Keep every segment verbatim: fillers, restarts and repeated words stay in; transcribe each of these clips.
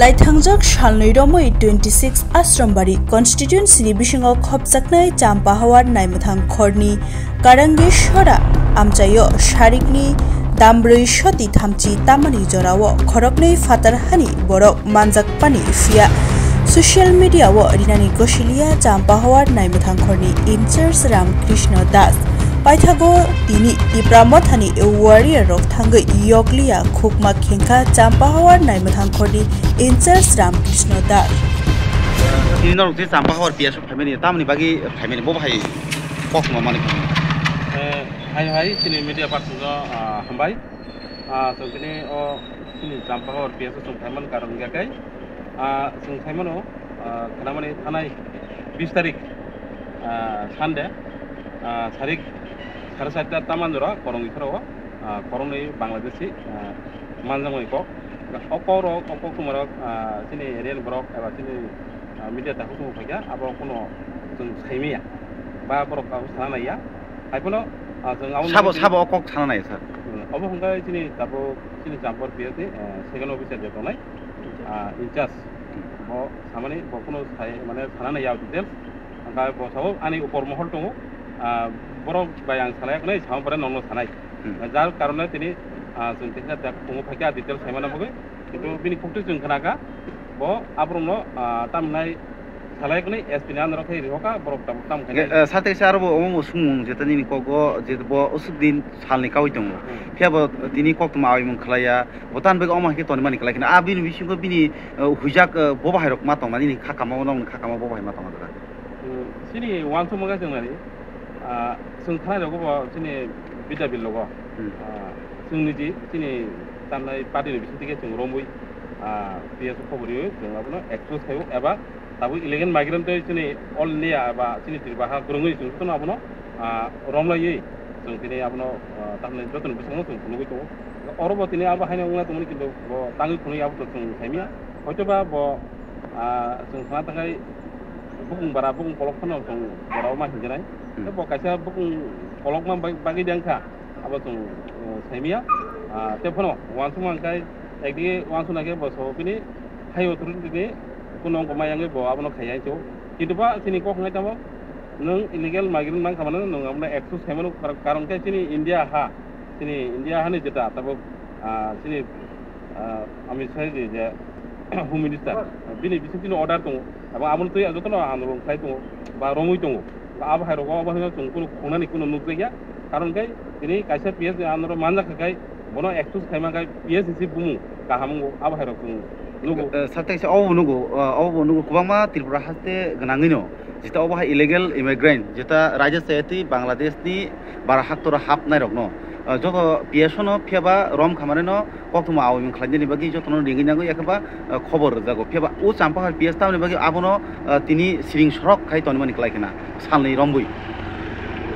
Laithangjak salnwi romwi twenty six Ashrombari constituency ni bisingo khopjaknai Champahawar Naimwthang khorni Karangeshwara amchaio sarikni dambrwi soti thamchi tamani jorao khoroknwi phatar hani borok manjakpani phiya social media o rinani gosilia Champahawar Naimwthang khorni in charge Ramkrishna Das. Paithago tini Tipra Mothani warrior rok thangwi yokliya khukma khengkha Champahawar Naimwthang khorni in charge Ramkrishna Das. Tini norok je Champahawar P S o phaimani, tamoni bagwi phaimani, bo bahai kok ma mani phaimani. Eh, hai hai, chini media person no, ah, hambai. Ah, chwng tini o chini Champahawar P S o chwng phaimani karon hwnkhe kai, ah, chwng phaimano, ah, khnamani thanai bis tarik, ah, Sunday, ah, sarik sare charta taman jora korongwi khoro, ah, korongwi Bangladeshi, ah, manjakmani kok. O kok rok, o kok tongmarok, ah, chini area ni borok eba chini, ah, media takhuk tongwi phaikha, abo kuno chwng saimaya ba borok abo sana naiya. Haiphano, ah, chwng abo sabo, sabo o kok sana naiya, sir. Hmm, obo hwnkhe chini tabuk chini Champahawar P S ni, eh, second officer je tongnai, ah, in charge. Bo samani bo kuno sai, mane sana naiya details. Hwnkhe bo sao ani upor mohol tongo. Ah, borok bai ang salai yaknai, samo pore nokno sanai. Hmm. Jar karone tini, ah, chwng teisa tak tongo phaikha details saimana bagwi. Kintu bini khukti chwng khnakha, bo aborokno, ah, tamnai salai yaknai S P ni under o khe rihoka, borok tabuk tam khainai. Eh, sate se aro bo omo bo sumung jeta nini kogo je bo usuk din salni kawi tongo. Hmm. Phiya bo tini koktwma awi mung khlaiya, bo tan bagwi omo hai khe tonimani khlai kheno. A bini bisingo bini, eh, huijak, eh, bo bahai rok ma tongna nini kha kama o nokni kha kama bo bahai ma tongna. Hmm, chini uansukma khe chwng nari, ah, chwng thanai rogo bo chini Bidyabil logo. Hmm. Ah, chwng niji chini tamnai party ni bising tike chwng romwi, ah, P S o khobor rwi chwng abono expose khaio eba tabuk illegal migrant tei chini all India eba chini Tripura ha kwrwngwi chwng jotono abono, ah, romlaiwi chwng tini abono, ah, tamni jotoni bwskango chwng phunugwi tongo. Oro bo tini abo haino wngna tongmani kintu bo tangwi phunui abo to chwng saimya. Hoitoba bo, ah, chwng sana tangwi bukung bara bukung kolok phano chwng jora o ma hinjanai. Hmm. Tei bo kaisa bukung kolokma bai-, bagwi de wngkha. Abo chwng, uh, saimya, ah, tei phano uansukma hwnkhe ekdigi uansukna khe bo so bini high authority ni kuno wngkha ma yangwi bo abono khaiya hinwi. Kintu ba chini kok wngnai tamo nwng illegal migrant mankha mano nwng abono expose khaimano kar-, karon khe chini India ha, chini India hani jeta tabuk, ah, chini ah, Amit Shah ji je Home Minister, bini bising chini order tongo, abo aboni twi jotono andolon khlai tongo, ba romwi tongo. Abo hai rogo abo hino chwng kunu khungnani kunu nukjakya, karon khe tini kaisa P S ni under o manjak kha khai, bono expose khaima khai P S ni si bumung kaham wngo, abo hai rok chwng nugo. Eh, sir, tei se obo nugo, eh, obo nugo kwbangma Tripura haste gwnangwino. Jeta obo hai illegal immigrant, jeta raida chayatwi Bangladesh ni bara haktora hapnai rokno, ah, joto P S o no phiya ba rom khamani no koktwma awi mung khlainani bagwi jotono ringwi nangwi, yakhe ba, ah, khobor rwjago. Phiya ba o Champahar P S tamoni bagwi abono, ah, tini siring sorok khai tonimani kwlai khna salni rombwi.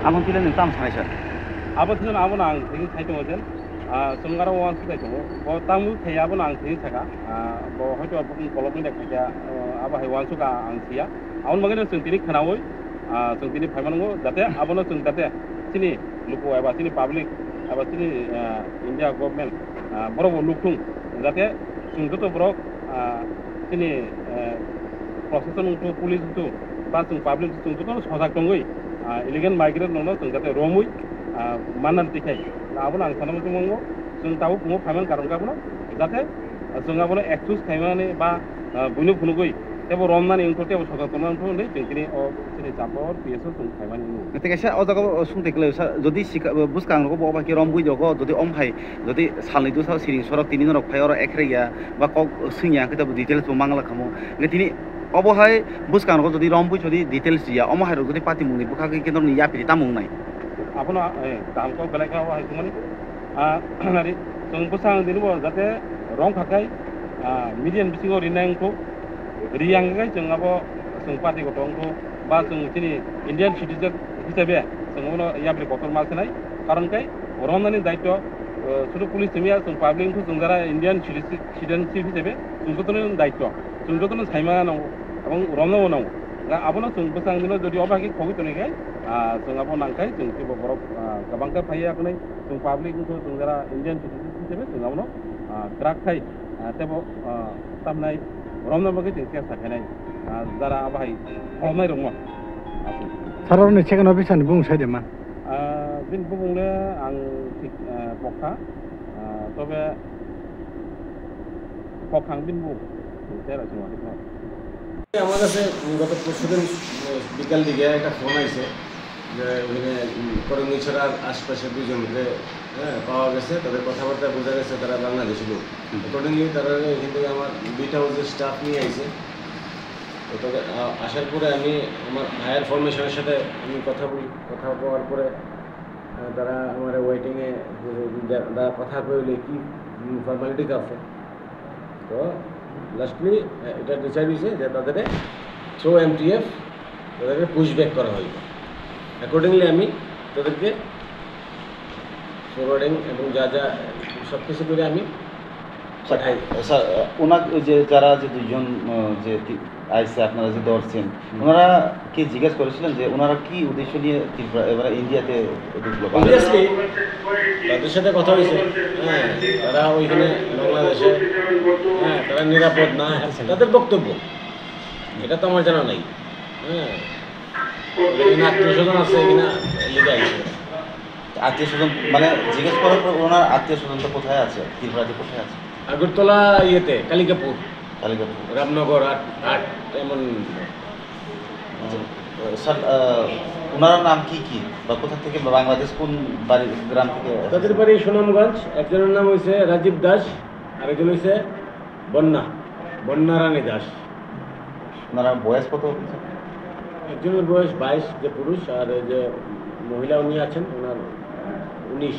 Amo tile nwng tamo sanai sir? Abo thikno abono ang thengwi sai tongo je, ah, chwng aro uansuk khai tongo. Bo tamo khai abono ang thengwi saka. Ah, bo hoito bokni kolokni da khaikha, ah, abo hai uansuk ang siya. Aboni bagwino chwng tini khnaui, ah, chwng tini phaimango, jate abono chwng jate chini luku eba chini public eba chini, ah, India government, ah, borok bo nukthung, jate chwng joto borok, ah, chini, eh, proshashan wngthu, police wngthu, ba chwng public chwng joto sojak tongwi, ah, illegal migrant rokno chwng jate romwi, ah, manna tikhai. Abono ang sana muchung mango, chwng tabuk phungo phaiman karon khe abono jate chwng abono expose khaimani ba, ah, buino phunugwi teibo romnani wngkha teibo sojak tongna wngkha hwnwi chwng tini o chini Champahar P S o chwng khaimani wngkha. Tei kaisa o jaga o sung tei kwlai sa, jodi sika-, bwskang rogo bo obo hai khe romwi dogo, jodi omo hai, jodi salni dosa siring sorok tini norok phai oro ekhraiya ba kok swngya hwnkhe teibo details bo mangla khamo. Hwnkhe tini obo hai bwskang rogo jodi romwi jodi details ya, omo hai rok jodi patimungni bwkhak khe norokni yapri tamo wngnai? Abono, eh, kaham kok belai khe obo hai wngmani. Ah, nari, chwng bwsang dini bo jate rong kha khai, ah, media ni bisingo rinai wngkhu, ri yang khai chwng abo chwng party kotor wngkhu, ba chwng chini Indian citizen hisabe chwng abono yapri kotor ma sanai, karon khai romnani daityo, eh, sudu police simiya chwng public wngkhu chwng jara Indian citizen, citizenship hisabe chwng jotono daityo, chwng jotono saima nango, abang romno nango. Abono chwng bwsang dino jodi obo hai khe khogwi tonwi khai, ah, chwng abo nang khai chwng teibo borok, ah, kwbang khe phaiya hwnwi. Chwng public wngkha, chwng jara Indian citizen hisabe chwng abono, ah, kwrak khai, ah, teibo, ah, Tamnai, romna bagwi chwng chesta khainai, ah, jara abo hai kholomnai rokno. Sir, oroni second officer ni bumung sai de man? Ah, bini bumung le ang thik, ah, pokha, ah, tobe kokhang bini bumung. Tera chwng wakhe khna. আমার কাছে গত পরশুদিন, আহ, বিকাল দিকে একটা ফোন আইছে যে ওখানে, উম, করঙ্গিছড়ার আশপাশে দুইজনকে, হ্যাঁ, পাওয়া গেছে, তাদের কথাবার্তা বোঝা গেছে তারা বাংলাদেশি লোক। হুম। Accordingly তারা এখান থেকে আমার বিট হাউসের স্টাফ নিয়ে আইছে। তো তাদের, আ-, আসার পরে আমি আমার হায়ার ফরমেশনের সাথে আমি কথা বলি, কথা বলার পরে, আহ, তারা আমার ওয়েটিংয়ে, আহ, যা-, তারা কথা কইলে কি, উম, ফর্মালিটি আছে। তো লাস্টলি, আহ, এটা ডিসাইড হয়েছে যে তাদের থ্রু এমটিএফ তাদেরকে পুশব্যাক করা হইবে। অ্যাকর্ডিংলি আমি তাদেরকে ফরওয়ার্ডিং এবং যা যা সব কিছু করে আমি পাঠাই। স্যার, আহ, ওনার ওই যে যারা যে দুইজন, আহ, যে তি-, আইসে আপনারা যে ধরছেন, হুম। ওনারা কি জিজ্ঞেস করেছিলেন যে ওনারা কি উদ্দেশ্য নিয়ে ত্রিপুরা, এবারে ইন্ডিয়াতে ঢুকলো? অবভিয়াসলি, তাদের সাথে কথা হয়েছে, হ্যাঁ, তারা ওইখানে বাংলাদেশে, হ্যাঁ, তারা নিরাপদ না, তাদের বক্তব্য, এটা তো আমার জানা নাই, হ্যাঁ, এখানে আত্মীয় স্বজন আছে কিনা লিখে আইছে। আত্মীয় স্বজন, মানে, জিজ্ঞেস করার পর ওনার আত্মীয় স্বজন তো কোথায় আছে, ত্রিপুরাতে কোথায় আছে? আগরতলা ইয়েতে, কালিকাপুর। কালিকাপুর। রামনগর আট, আট এমন। আচ্ছা, আহ, স্যার, আহ, ওনার নাম কি কি? বা কোথা থেকে, বা বাংলাদেশ কোন বাড়ি, গ্রাম থেকে এসেছে? তাদের বাড়ি সুনামগঞ্জ। একজনের নাম হইছে রাজীব দাস, আরেকজন হইছে বন্যা, বন্যা রানী দাস। ওনার বয়স কত হবে, স্যার? একজনের বয়স বাইশ, যে পুরুষ, আর এই যে মহিলা উনি আছেন, ওনার উনিশ।